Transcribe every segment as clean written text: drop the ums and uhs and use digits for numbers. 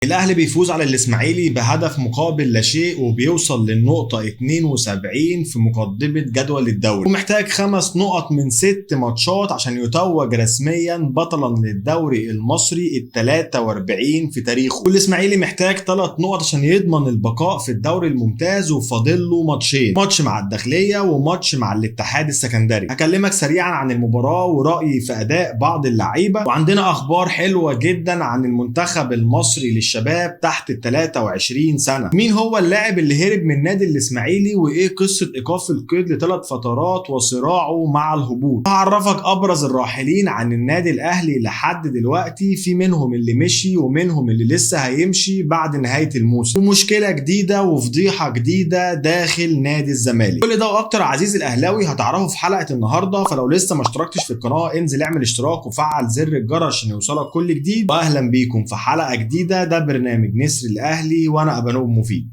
الاهلي بيفوز على الاسماعيلي بهدف مقابل لا شيء وبيوصل للنقطة 72 في مقدمه جدول الدوري، ومحتاج 5 نقط من 6 ماتشات عشان يتوج رسميا بطلا للدوري المصري ال 43 في تاريخه. والاسماعيلي محتاج 3 نقط عشان يضمن البقاء في الدوري الممتاز، وفاضل له ماتشين، ماتش مع الداخلية وماتش مع الاتحاد السكندري. هكلمك سريعا عن المباراة ورايي في اداء بعض اللعيبة، وعندنا اخبار حلوة جدا عن المنتخب المصري للشباب تحت ال 23 سنة. مين هو اللاعب اللي هرب من نادي الاسماعيلي، وايه قصة ايقاف القيد لثلاث فترات وصراعه مع الهبوط. هعرفك ابرز الراحلين عن النادي الاهلي لحد دلوقتي، في منهم اللي مشي ومنهم اللي لسه هيمشي بعد نهاية الموسم، ومشكلة جديدة وفضيحه جديدة داخل نادي الزمالك. كل ده واكتر عزيزي الاهلاوي هتعرفه في حلقة النهارده، فلو لسه ما اشتركتش في القناة انزل اعمل اشتراك وفعل زر الجرس عشان يوصلك كل جديد. واهلا بيكم في حلقة جديدة، ده برنامج نسر الاهلي وانا ابانوب مفيد.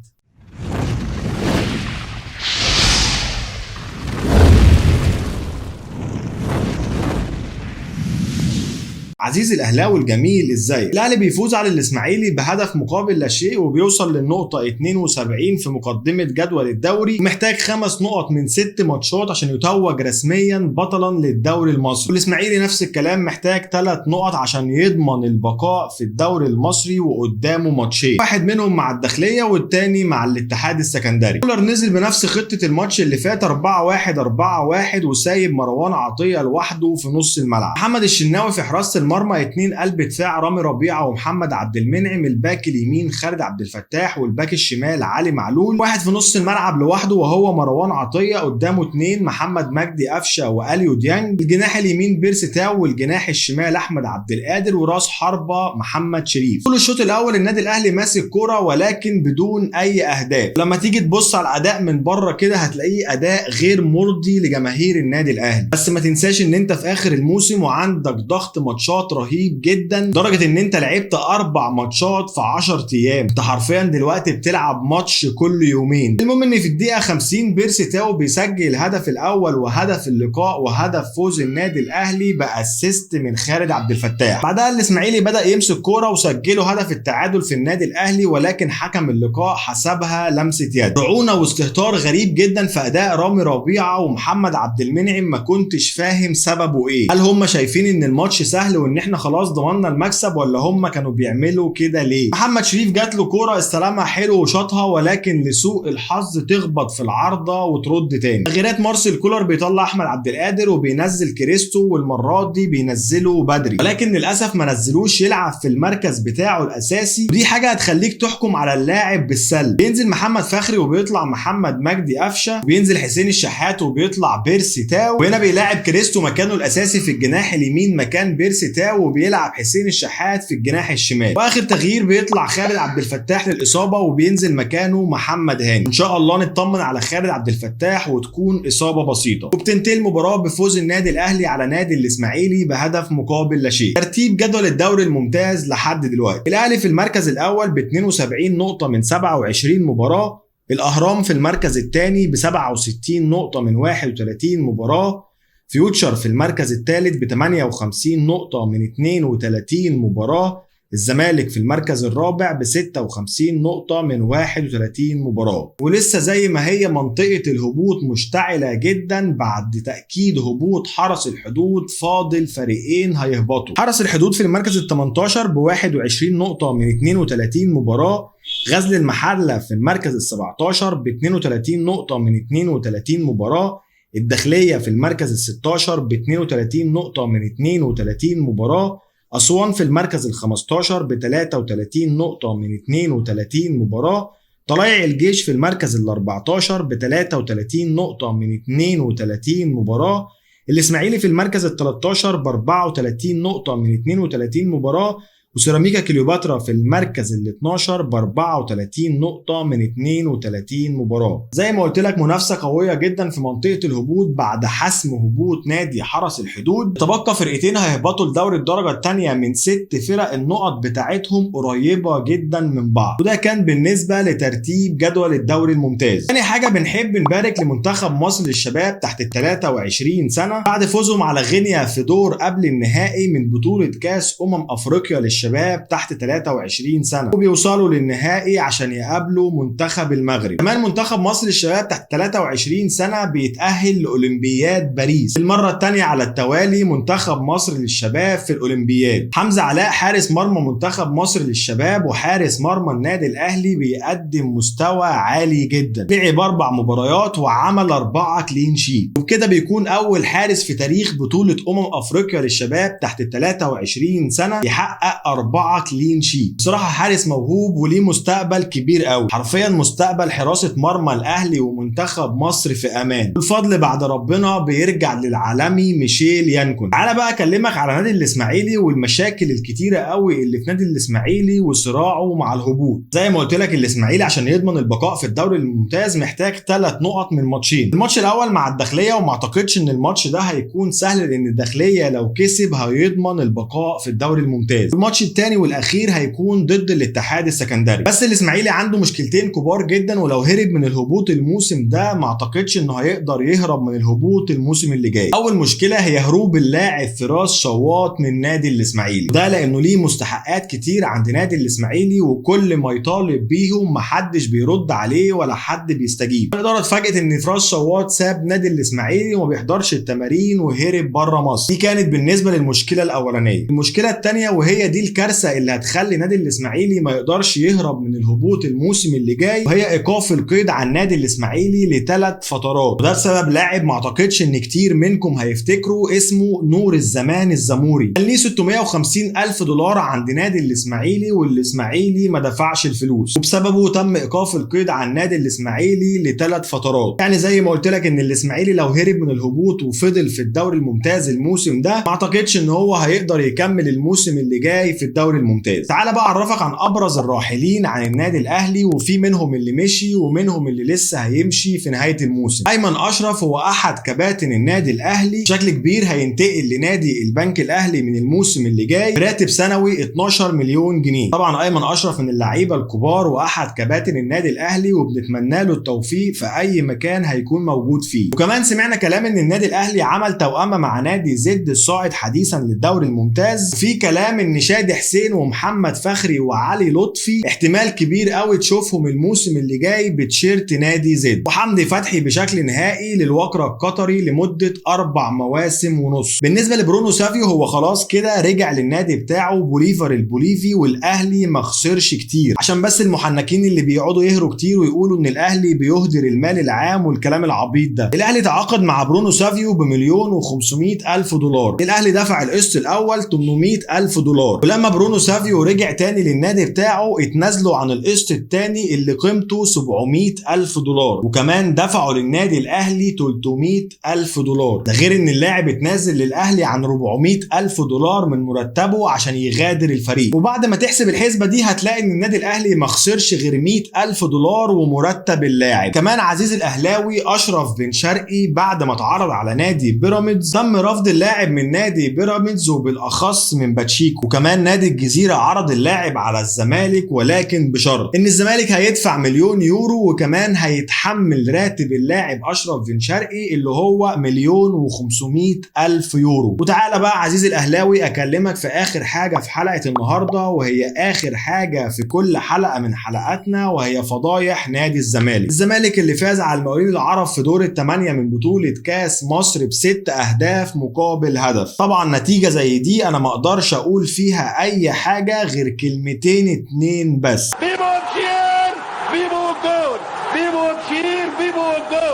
عزيزي الاهلاوي الجميل، ازاي الاهلي بيفوز على الاسماعيلي بهدف مقابل لا شيء وبيوصل للنقطة 72 في مقدمه جدول الدوري، محتاج 5 نقط من 6 ماتشات عشان يتوج رسميا بطلا للدوري المصري. والاسماعيلي نفس الكلام، محتاج 3 نقط عشان يضمن البقاء في الدوري المصري، وقدامه ماتشين، واحد منهم مع الداخلية والتاني مع الاتحاد السكندري. كولر نزل بنفس خطه الماتش اللي فات 4-1-4-1 وسايب مروان عطية لوحده في نص الملعب. محمد الشناوي في حراسة المرمى، 2 قلب دفاع رامي ربيعة ومحمد عبد المنعم، الباك اليمين خالد عبد الفتاح والباك الشمال علي معلول، واحد في نص الملعب لوحده وهو مروان عطية، قدامه 2 محمد مجدي قفشه واليو ديانج، الجناح اليمين بيرسي تاو والجناح الشمال احمد عبد القادر، وراس حربه محمد شريف. طول الشوط الاول النادي الاهلي ماسك كورة ولكن بدون اي اهداف. لما تيجي تبص على الاداء من بره كده هتلاقيه اداء غير مرضي لجماهير النادي الاهلي، بس ما تنساش ان انت في اخر الموسم وعندك ضغط ماتشات رهيب جدا، لدرجة ان انت لعبت 4 ماتشات في 10 ايام، انت حرفيا دلوقتي بتلعب ماتش كل يومين. المهم ان في الدقيقة 50 بيرسي تاو بيسجل الهدف الاول وهدف اللقاء وهدف فوز النادي الاهلي ب assist من خالد عبد الفتاح. بعدها الاسماعيلي بدا يمسك كورة وسجلوا هدف التعادل في النادي الاهلي، ولكن حكم اللقاء حسبها لمسه يد. رعونة واستهتار غريب جدا في اداء رامي ربيعة ومحمد عبد المنعم، ما كنتش فاهم سببه ايه. هل هم شايفين ان الماتش سهل وان احنا خلاص ضمننا المكسب، ولا هم كانوا بيعملوا كده ليه؟ محمد شريف جات له كورة استلمها حلو وشاطها، ولكن لسوء الحظ تخبط في العارضة وترد تاني. تغييرات مارسيل كولر بيطلع احمد عبد القادر وبينزل كريستو، والمرات دي بينزله بدري، ولكن للاسف ما نزلوش يلعب في المركز بتاعه الاساسي، ودي حاجة هتخليك تحكم على اللاعب بالسلب. بينزل محمد فخري وبيطلع محمد مجدي قفشه، وبينزل حسين الشحات وبيطلع بيرسي تاو، وهنا بيلاعب كريستو مكانه الاساسي في الجناح اليمين مكان بيرسي تاو، وبيلعب حسين الشحات في الجناح الشمال. واخر تغيير بيطلع خالد عبد الفتاح للاصابة وبينزل مكانه محمد هاني. ان شاء الله نطمن على خالد عبد الفتاح وتكون اصابه بسيطة. وبتنتهي المباراة بفوز النادي الاهلي على نادي الاسماعيلي بهدف مقابل لا شيء. ترتيب جدول الدوري الممتاز لحد دلوقتي: الاهلي في المركز الاول ب 72 نقطة من 27 مباراة، الاهرام في المركز الثاني ب 67 نقطة من 31 مباراة، فيوتشر في المركز الثالث ب 58 نقطة من 32 مباراة، الزمالك في المركز الرابع ب 56 نقطة من 31 مباراة. ولسه زي ما هي منطقة الهبوط مشتعلة جدا بعد تأكيد هبوط حرس الحدود، فاضل فريقين هيهبطوا. حرس الحدود في المركز ال 18 ب 21 نقطة من 32 مباراة، غزل المحلة في المركز ال 17 ب 32 نقطة من 32 مباراة، الداخلية في المركز ال 16 ب 32 نقطة من 32 مباراة، أسوان في المركز ال 15 ب 33 نقطة من 32 مباراة، طلائع الجيش في المركز ال 14 ب 33 نقطة من 32 مباراة، الإسماعيلي في المركز ال 13 ب 34 نقطة من 32 مباراة، وسيراميكا كليوباترا في المركز ال 12 ب 34 نقطة من 32 مباراة. زي ما قلت لك منافسة قوية جدا في منطقة الهبوط بعد حسم هبوط نادي حرس الحدود. تبقى فرقتين هيهبطوا لدوري الدرجة الثانية من 6 فرق، النقط بتاعتهم قريبة جدا من بعض. وده كان بالنسبة لترتيب جدول الدوري الممتاز. ثاني حاجة بنحب نبارك لمنتخب مصر للشباب تحت ال 23 سنة بعد فوزهم على غينيا في دور قبل النهائي من بطولة كاس أفريقيا للشباب. للشباب تحت 23 سنة، وبيوصلوا للنهائي عشان يقابلوا منتخب المغرب. كمان منتخب مصر للشباب تحت 23 سنة بيتأهل لأولمبياد باريس المرة الثانية على التوالي. منتخب مصر للشباب في الأولمبياد. حمزة علاء حارس مرمى منتخب مصر للشباب وحارس مرمى النادي الأهلي بيقدم مستوى عالي جدا، لعب 4 مباريات وعمل 4 clean sheet، وبكده بيكون أول حارس في تاريخ بطولة أفريقيا للشباب تحت 23 سنة يحقق 4 clean sheet. بصراحة حارس موهوب وليه مستقبل كبير قوي، حرفيا مستقبل حراسة مرمى الأهلي ومنتخب مصر في أمان. الفضل بعد ربنا بيرجع للعالمي ميشيل يانكون. تعالى بقى أكلمك على نادي الإسماعيلي والمشاكل الكتيرة قوي اللي في نادي الإسماعيلي وصراعه مع الهبوط. زي ما قلت لك الإسماعيلي عشان يضمن البقاء في الدوري الممتاز محتاج 3 نقط من ماتشين. الماتش الأول مع الداخلية، وما اعتقدش ان الماتش ده هيكون سهل لان الداخلية لو كسب هيضمن البقاء في الدوري الممتاز. الماتش الثاني والاخير هيكون ضد الاتحاد السكندري. بس الاسماعيلي عنده مشكلتين كبار جدا، ولو هرب من الهبوط الموسم ده ما اعتقدش انه هيقدر يهرب من الهبوط الموسم اللي جاي. اول مشكلة هي هروب اللاعب فراس شواط من نادي الاسماعيلي، ده لانه ليه مستحقات كتير عند نادي الاسماعيلي وكل ما يطالب بيهم محدش بيرد عليه ولا حد بيستجيب. الادارة اتفاجئت ان فراس شواط ساب نادي الاسماعيلي وما بيحضرش التمارين وهرب بره مصر. دي كانت بالنسبة للمشكلة الاولانية. المشكلة الثانية وهي دي الكارثة اللي هتخلي نادي الاسماعيلي ما يقدرش يهرب من الهبوط الموسم اللي جاي، وهي ايقاف القيد عن نادي الاسماعيلي ل3 فترات، وده بسبب لاعب ما اعتقدش ان كتير منكم هيفتكروا اسمه نور الزمان الزموري. كان ليه 650 الف دولار عند نادي الاسماعيلي والاسماعيلي ما دفعش الفلوس، وبسببه تم ايقاف القيد عن نادي الاسماعيلي ل3 فترات. يعني زي ما قلت لك ان الاسماعيلي لو هرب من الهبوط وفضل في الدوري الممتاز الموسم ده ما اعتقدش ان هو هيقدر يكمل الموسم اللي جاي في الدوري الممتاز. تعال بقى اعرفك عن ابرز الراحلين عن النادي الاهلي، وفي منهم اللي مشي ومنهم اللي لسه هيمشي في نهاية الموسم. ايمن اشرف هو احد كباتن النادي الاهلي، بشكل كبير هينتقل لنادي البنك الاهلي من الموسم اللي جاي براتب سنوي 12 مليون جنيه. طبعا ايمن اشرف من اللعيبة الكبار واحد كباتن النادي الاهلي، وبنتمنى له التوفيق في اي مكان هيكون موجود فيه. وكمان سمعنا كلام ان النادي الاهلي عمل توأمة مع نادي زد الصاعد حديثا للدوري الممتاز. في كلام ان شادي حسين ومحمد فخري وعلي لطفي احتمال كبير قوي تشوفهم الموسم اللي جاي بتشيرت نادي زد. وحمدي فتحي بشكل نهائي للوكرة القطري لمدة 4 مواسم ونص. بالنسبة لبرونو سافيو هو خلاص كده رجع للنادي بتاعه بوليفر البوليفي، والاهلي ما خسرش كتير، عشان بس المحنكين اللي بيقعدوا يهروا كتير ويقولوا ان الاهلي بيهدر المال العام والكلام العبيط ده. الاهلي تعاقد مع برونو سافيو ب1,500,000 دولار، الاهلي دفع القسط الاول 800,000 دولار، ولما برونو سافيو رجع تاني للنادي بتاعه اتنازلوا عن القسط التاني اللي قيمته 700,000 دولار، وكمان دفعوا للنادي الاهلي 300,000 دولار. ده غير ان اللاعب اتنازل للاهلي عن 400,000 دولار من مرتبه عشان يغادر الفريق. وبعد ما تحسب الحسبة دي هتلاقي ان النادي الاهلي ما خسرش غير 100,000 دولار ومرتب اللاعب. كمان عزيز الاهلاوي اشرف بن شرقي بعد ما اتعرض على نادي بيراميدز تم رفض اللاعب من نادي بيراميدز وبالاخص من باتشيكو. وكمان نادي الجزيرة عرض اللاعب على الزمالك، ولكن بشرط ان الزمالك هيدفع 1,000,000 يورو وكمان هيتحمل راتب اللاعب اشرف بن شرقي اللي هو 1,500,000 يورو. وتعالى بقى عزيز الاهلاوي اكلمك في اخر حاجة في حلقة النهارده، وهي اخر حاجة في كل حلقة من حلقاتنا، وهي فضايح نادي الزمالك. الزمالك اللي فاز على المقاولين العرب في دور ال8 من بطوله كاس مصر ب6 اهداف مقابل هدف. طبعا نتيجة زي دي انا ما اقدرش اقول فيها اي حاجة غير كلمتين 2 بس.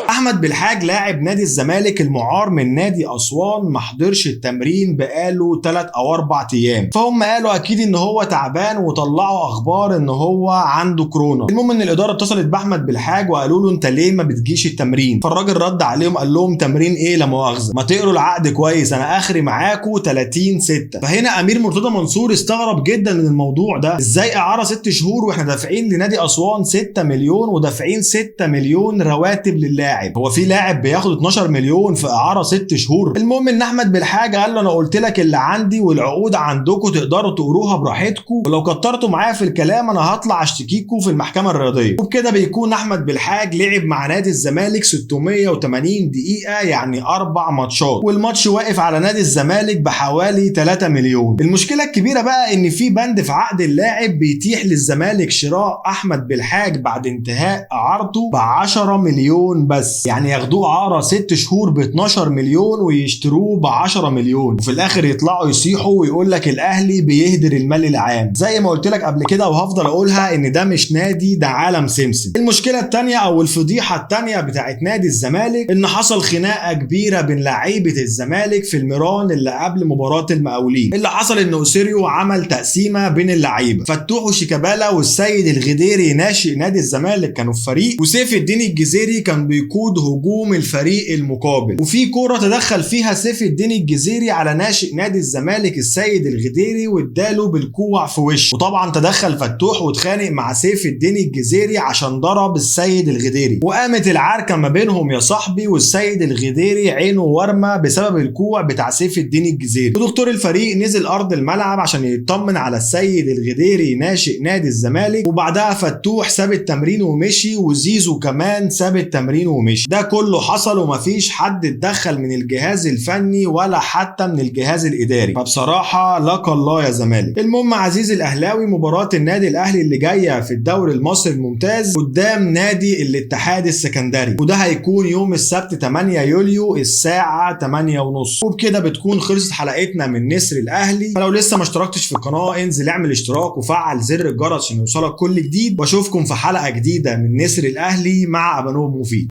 احمد بالحاج لاعب نادي الزمالك المعار من نادي اسوان ما حضرش التمرين بقاله 3 او 4 ايام، فهم قالوا اكيد ان هو تعبان وطلعوا اخبار ان هو عنده كورونا. المهم ان الادارة اتصلت باحمد بالحاج وقالوا له انت ليه ما بتجيش التمرين؟ فالراجل رد عليهم قال لهم تمرين ايه لا مؤاخذة، ما تقروا العقد كويس، انا اخري معاكم 30/6. فهنا امير مرتضى منصور استغرب جدا من الموضوع ده، ازاي اعاره 6 شهور واحنا دافعين لنادي اسوان 6 مليون ودافعين 6 مليون رواتب للاعب. هو في لاعب بياخد 12 مليون في اعاره 6 شهور؟ المهم ان احمد بالحاج قال له انا قلت لك اللي عندي والعقود عندكم تقدروا تقروها براحتكم، ولو كترتوا معايا في الكلام انا هطلع اشتكيكم في المحكمة الرياضية. وبكده بيكون احمد بالحاج لعب مع نادي الزمالك 680 دقيقة، يعني 4 ماتشات، والماتش واقف على نادي الزمالك بحوالي 3 مليون. المشكلة الكبيرة بقى ان في بند في عقد اللاعب بيتيح للزمالك شراء احمد بالحاج بعد انتهاء اعارته ب 10 مليون بس، يعني ياخدوه اعاره 6 شهور ب 12 مليون ويشتروه ب 10 مليون، وفي الاخر يطلعوا يصيحوا ويقول لك الاهلي بيهدر المال العام. زي ما قلت لك قبل كده وهفضل اقولها ان ده مش نادي، ده عالم سمسم. المشكلة الثانية او الفضيحة الثانية بتاعت نادي الزمالك ان حصل خناقه كبيرة بين لعيبة الزمالك في الميران اللي قبل مباراة المقاولين. اللي حصل ان اوسيريو عمل تقسيمه بين اللعيبة، فتوح وشيكابالا والسيد الغديري ناشئ نادي الزمالك كانوا في فريق، وسيف الدين الجزيري كان بيقود هجوم الفريق المقابل. وفي كورة تدخل فيها سيف الدين الجزيري على ناشئ نادي الزمالك السيد الغديري واداله بالكوع في وشه، وطبعا تدخل فتوح واتخانق مع سيف الدين الجزيري عشان ضرب السيد الغديري، وقامت العركه ما بينهم يا صاحبي، والسيد الغديري عينه ورمه بسبب الكوع بتاع سيف الدين الجزيري. ودكتور الفريق نزل ارض الملعب عشان يطمن على السيد الغديري ناشئ نادي الزمالك، وبعدها فتوح ساب التمرين ومشي، وزيزو كمان ساب التمرين ومشي. ده كله حصل ومفيش حد اتدخل من الجهاز الفني ولا حتى من الجهاز الاداري، فبصراحة لك الله يا زمالك. المهم عزيزي الاهلاوي، مباراة النادي الاهلي اللي جاية في الدوري المصري الممتاز قدام نادي الاتحاد السكندري، وده هيكون يوم السبت 8 يوليو الساعة 8:30. وبكده بتكون خلصت حلقتنا من نسر الاهلي. فلو لسه ما اشتركتش في القناة انزل اعمل اشتراك وفعل زر الجرس عشان يوصلك كل جديد، واشوفكم في حلقة جديدة من نسر الاهلي مع ابانوب مفيد.